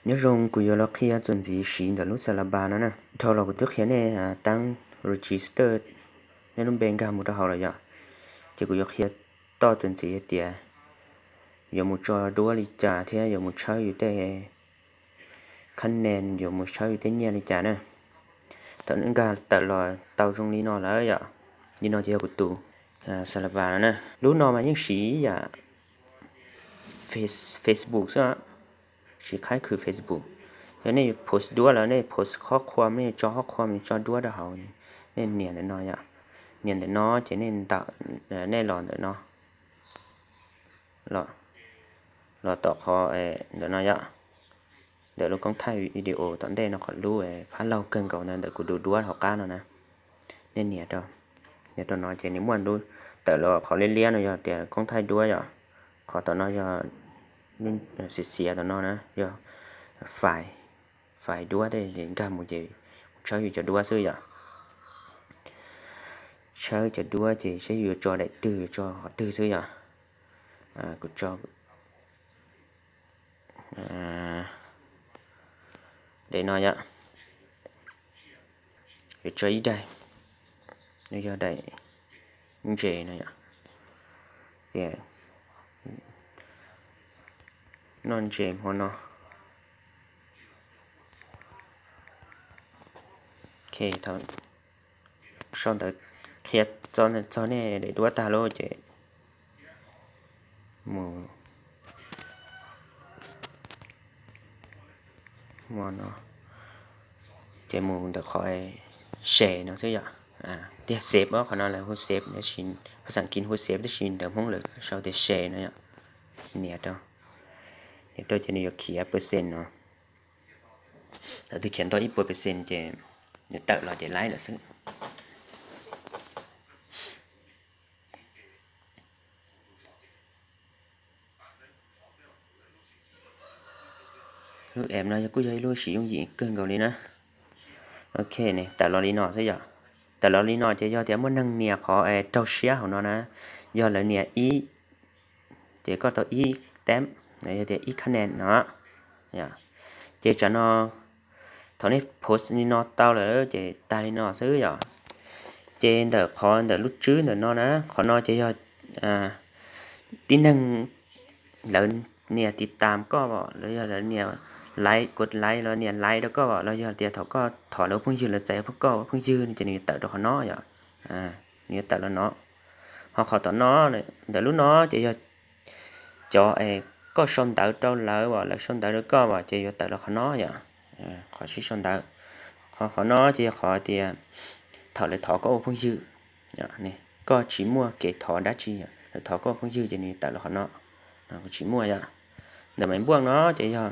Nyob zoo, kuv yuav los qhia txuas ntxiv siv ntawm lub Xalaba no na. Dhau los kuv twb qhia nej taab register nej lub npe nkag mus rau hauv lawm yom. Ces kuv yuav qhia toj txuas ntxiv hais tias yuav mus tso duab li cas thiab yuav mus tshawb yus tej kha ne, yuav mus tshawb yus tej nyiaj li cas na. Thaum nkag tawm los tau zoo li no lawm yom, li no ces yog kuv tus Xalaba no na. Lub no mas yeej siv yam Facebook xwb, siv qhaib khwv Facebook. Yog nej yuav post duab lawm nej post qhob qhua, nej yuav tso qhob qhua, nej tso duab rau hauv, nej nias ntawm no yom. Nias ntawm no ces nej ntawm, nej los ntawm no, los tom qhov ntawm no yom, ntawm lub koob thaij video tom ntej no qhov lub phab laug kawg nkaus ntawd ntawm kuv tus duab hauv qab no na. Nej nias rau, nias rau no ces nws muaj lub, tawm los qhov liab liab no yog tias koob thaij duab yom. Qhov tom no yog xiav xiav tom no na yog fais, fais duab tej ces nkag mus ces tshawb yus cov duab xwb yom. Tshawb cov duab ces saib yus yuav tso daim twg, yuav tso qhov twg xwb yom. Kuv tso daim no yom. Yuav tso ib daim, nws yog daim ntses no yom. Tias noj ntses hmo no. Ok, thaum sau ntawv qhia txog nej daim duab tag lawm ces mus hmo no, ces mus ntawm qhov share no xwb yom. Tiag save, qhov no lawv hu save, phas xas kiv hu save tab sis ntawv Hmoob lawv sau tias share no yom. Nias rau, nias rau ces nws yuav khiav percent no. Thaum twg khiav ntau ib puas percent ces nws tawm los ces laib lawm xwb. Lub app no yog kuj yog ib lub siv yooj yim kawg nkaus li na. Ok, tawm los li no xwb yom. Tawm los li no ces yog tias muaj neeg nias qhov raug siab hauv no na, yog lawv nias ib, ces koj tau ib tab, yog tias ib kha ne no. Ces tsam no thaum nej post li no tau lawm ces tag li no xwb yom. Ces ntawm qhov ntawm lub tswb ntawm no na, qhov no ces yog tib neeg lawv nias tiv tam koj os, los yog lawv nias like, kov like los nias like rau koj os, los yog tias thaum koj thov lawv ua phooj ywg lawv txais ua koj ua phooj ywg no ces nws yuav tawm rau qhov no yom. Nws yuav tawm los no. Ho qhov tom no, ntawm lub no ces yog cov koj sau ntawv rau lawv os, lawv sau ntawv rau koj os ces yuav tawm los qhov no yom. Qhov sib sau ntawv. Ho qhov no ces yog qhov tias thaum lawv thov koj ua phooj ywg, koj tsis muaj kev thov dab tsi, lawv thov koj ua phooj ywg ces nws yuav tawm los qhov no. Kuv tsis muaj yom. Ntawm maiv npuaj no ces yog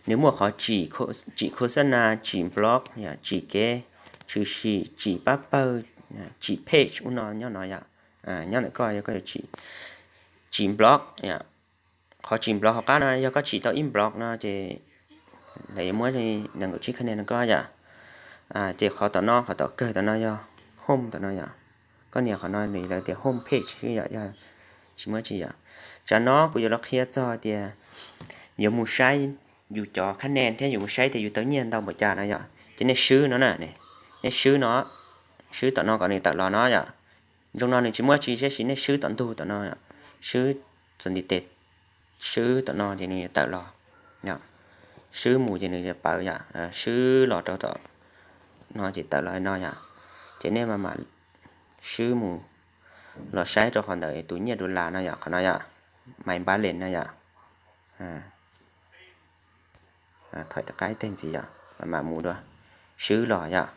nws muaj qhov tsim khos xab nas, tsim block, tsim kev tshwm sim, tsim pab pawg, tsim page ub no nyob no yom. Nyob ntawm koj yog koj yuav tsim, tsim block. Qhov tsim block hauv qab no yog koj tsim tau ib block no ces lawv yuav muab nees nkaum tsib kha ne no koj yom. Ces qhov tom no, qhov tom kawg tom no yog home tom no yom. Koj nias qhov no nws lawv tias home page xwb yom, yog tsis muaj tsi yom. Tsam no kuv yuav los qhia txog tias yuav mus saib yus cov kha ne thiab yuav mus saib tias yus tau nyiaj ntau npaum cas no yom. Ces nej swb no na, nej swb no, swb tom no kom nws tawm los no yom. Zoo no nws tsis muaj tsi, tab sis nej swb tom ntug tom no, swb txuas ntiv tes, swb tom no ces nws yuav tawm los. Swb mus ces nws yuav pawv yom, swb los rau tom no ces tawm los no yom. Ces nej mam mam swb mus los saib rau qhov ntawm tus nyiaj dollar no yom, qhov no yom, my balance no yom. Thov rov qab ib teg ntxiv yom, mam mam mus dua, swb los yom.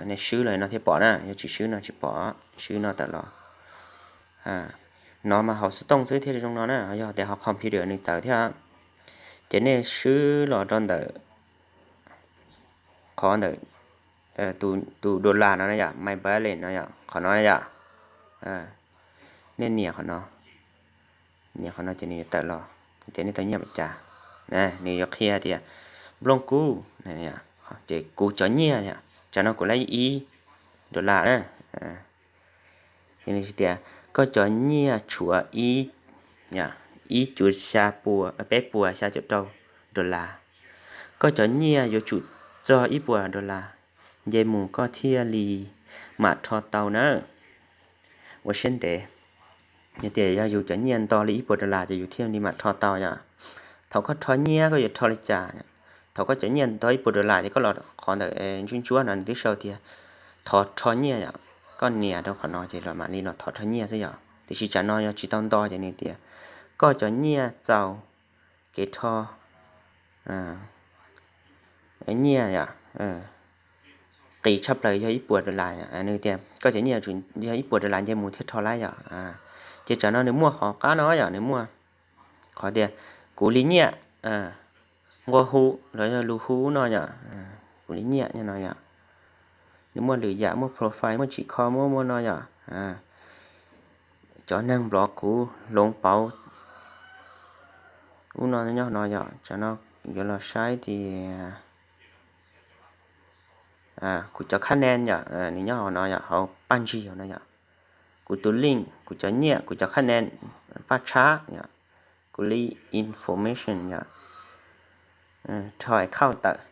Nej swb los no thiaj pom na, yog tsis swb no tsis pom, swb no tawm los. No mas hauv xov tooj xwb thiaj zoo no na, yog tias hauv computer nws txawv thiab. Ces nej swb los rau ntawm qhov ntawm tus dollar no na yom, my balance no yom, qhov no na yom. Nej nias qhov no, nias qhov no ces nws yuav tawm los tias nej tau nyiaj npaum cas. Nws yuav qhia tias nplooj kub, ces kuv cov nyiaj, tsam no kuv laib ib dollar na. Tias koj cov nyiaj tshuav ib cuv xya pua, peb puas xya caum rau dollar. Koj cov nyiaj yuav tsum txog ib puas dollar nce mus koj thiaj li mam rho tau na. Ua siab ntev, yog tias yog yus cov nyiaj nto li ib puas dollar ces yus thiaj li mam rho tau yom. Thaum koj rho nyiaj koj yuav rho li cas? Thaum koj cov nyiaj nto ib puas dollar ces koj los qhov ntawm ntsuab ntsuab no nws twb sau tias thov rho nyiaj yom. Koj nias rau qhov no ces los mam li los thov rho nyiaj xwb yom. Tiam sis tsam no yog tsis tau nto ces nws tias koj cov nyiaj txaus kev rho nyiaj yom, qis tshaj plaws yog ib puas dollar yom. Nws tias koj cov nyiaj yog ib puas dollar nce mus thiaj rho laib yom. Ces tsam no nws muaj qhov qab no yom, nws muaj qhov tias kuv li nyiaj, nqua hu los yog lus hu no yom, kuv li nyiaj no yom. Nws muaj lwm yam, muaj profile, muaj tsim kho, muaj muaj no yom. Cov neeg nplov kuv hloov pauv ub no nyob no yom. Tsam no yuav los saib tias kuv cov khab nen yom, nws nyob hauv no yom, hauv paj ntsig hauv no yom. Kuv tus link, kuv cov nyiaj, kuv cov khab nen, paj tshab yom, kuv li information yom, rho account tawm.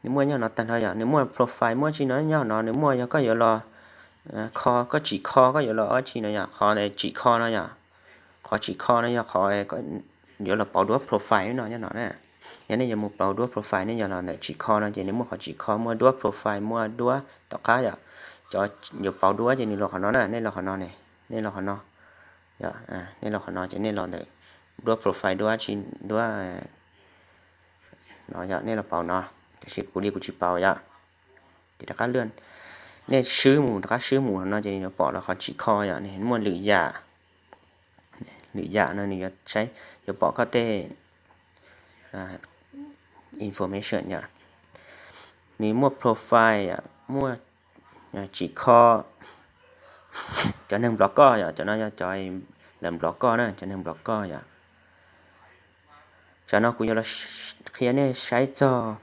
Nws muaj nyob no tag nrho yom, nws muaj profile muaj tsi no nyob no, nws muaj yog koj yuav los kho, koj tsim kho koj yuav los ob tsi no yom, qhov tsim kho no yom. Qhov tsim kho no yog qhov yuav los pauv duab profile no nyob no na. Yog nej yuav mus pauv duab profile nej yog los ntawm tsim kho no ces nws muaj qhov tsim kho, muaj duab profile, muaj duab tom qab yom. Cov yuav pauv duab ces nws los qhov no na, nej los qhov no ne, nej los qhov no yom, nej los qhov no ces nej los ntawm duab profile, duab tsi, duab no yom, nej los pauv no. Tiam sis kuv li kuv tsis pauv yom. Ces rov qab lwm, nej swb mus, rov qab swb mus no ces nws yuav pom los qhov tsim kho yom, nws muaj lwm yam. Lwm yam no nws yuav saib, yuav pom koj tej information yom. Nws muaj profile yom, muaj tsim kho, cov neeg nplov koj yom, cov no yog cov lawv nplov koj na, cov neeg nplov koj yom. Tsam no kuv yuav los qhia nej saib txog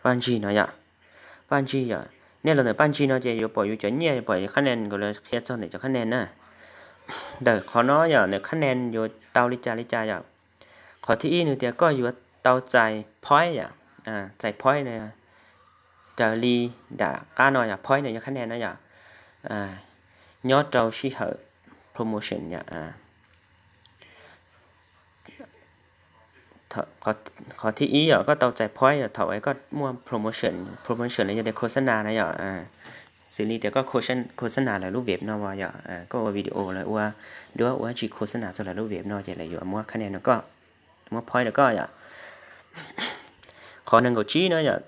paj ntsig no yom. Paj ntsig yom, nej los ntawm paj ntsig no ces yuav pom yus cov nyiaj, yuav pom yus khab nen, kuv los qhia txog ntawm cov khab nen na. Ntawm qhov no yom, ntawm khab nen yuav tau li cas li cas yom. Qhov thib ib nws tias koj yuav tau txais point yom, txais point no raws li nram qab no yom, point no yog khab nen no yom, nyob rau sij hawm promotion yom. Qhov thib ib yom, koj tau txais point yom, thaum koj muaj promotion, promotion los yog tias khos xab nas na yom. Xws li tias koj khos xab nas lawv lub web no yom, koj ua video los ua duab ua tsi khos xab nas txog lawv lub web no ces lawv yuav muab khab nen rau koj, muab point rau koj yom. Qhov nees nkaum tsib no yom,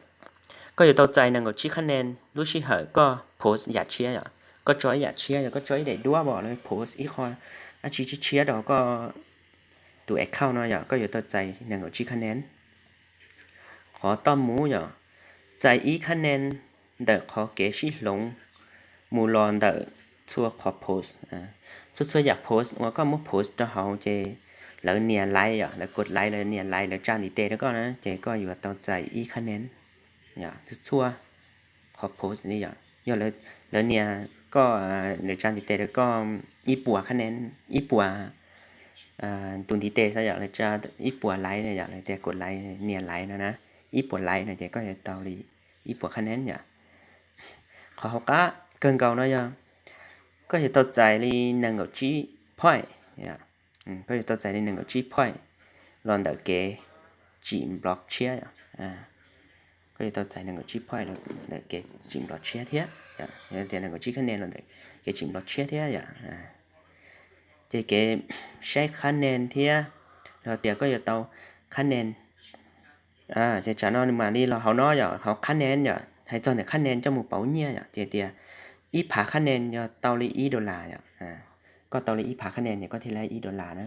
koj yuav tau txais nees nkaum tsib khab nen lub sij hawm koj post yam tshiab yom. Koj tso ib yam tshiab, yog koj tso ib daim duab los post ib qho dab tsi tshiab rau koj tus account no yom, koj yuav tau txais nees nkaum tsib khab nen. Qhov toj mus yom, txais ib khab nen ntawm qhov kev sib hloov mus los ntawm txhua qhov post. Txhua txhua yam post uas koj muab post rau hauv ces lawv nias like yom, lawv kos like, lawv nias like, lawv tsa ntiv tes rau koj na ces koj yuav tau txais ib khab nen. Txhua txhua qhov post li yom, yog lawv nias koj, lawv tsa ntiv tes rau koj ib puas khab nen, ib puas tus ntiv tes xwb yom, lawv tsa ib puas like na yom, lawv tias kos like, nias like no na, ib puas like no ces koj yuav tau li ib puas khab nen yom. Qhov hauv qab kawg nkaus no yog koj yuav tau txais li nees nkaum tsib point, koj yuav tau txais li nees nkaum tsib point los ntawm kev tsim nplov tshiab. Koj yuav tau txais nees nkaum tsib point los ntawm kev tsim nplov tshiab thiab, tias nees nkaum tsib khab nen los ntawm kev tsim nplov tshiab thiab yom. Ces kev saib khab nen thiab los tias koj yuav tau khab nen. Ces tsam no nws mam li los hauv no yom, hauv khab nen yom, hais txog ntawm khab nen coj mus pauv nyiaj yom, ces tias ib phav khab nen yog tau li ib dollar yom. Koj tau li ib phav khab nen ces koj thiaj li ib dollar na.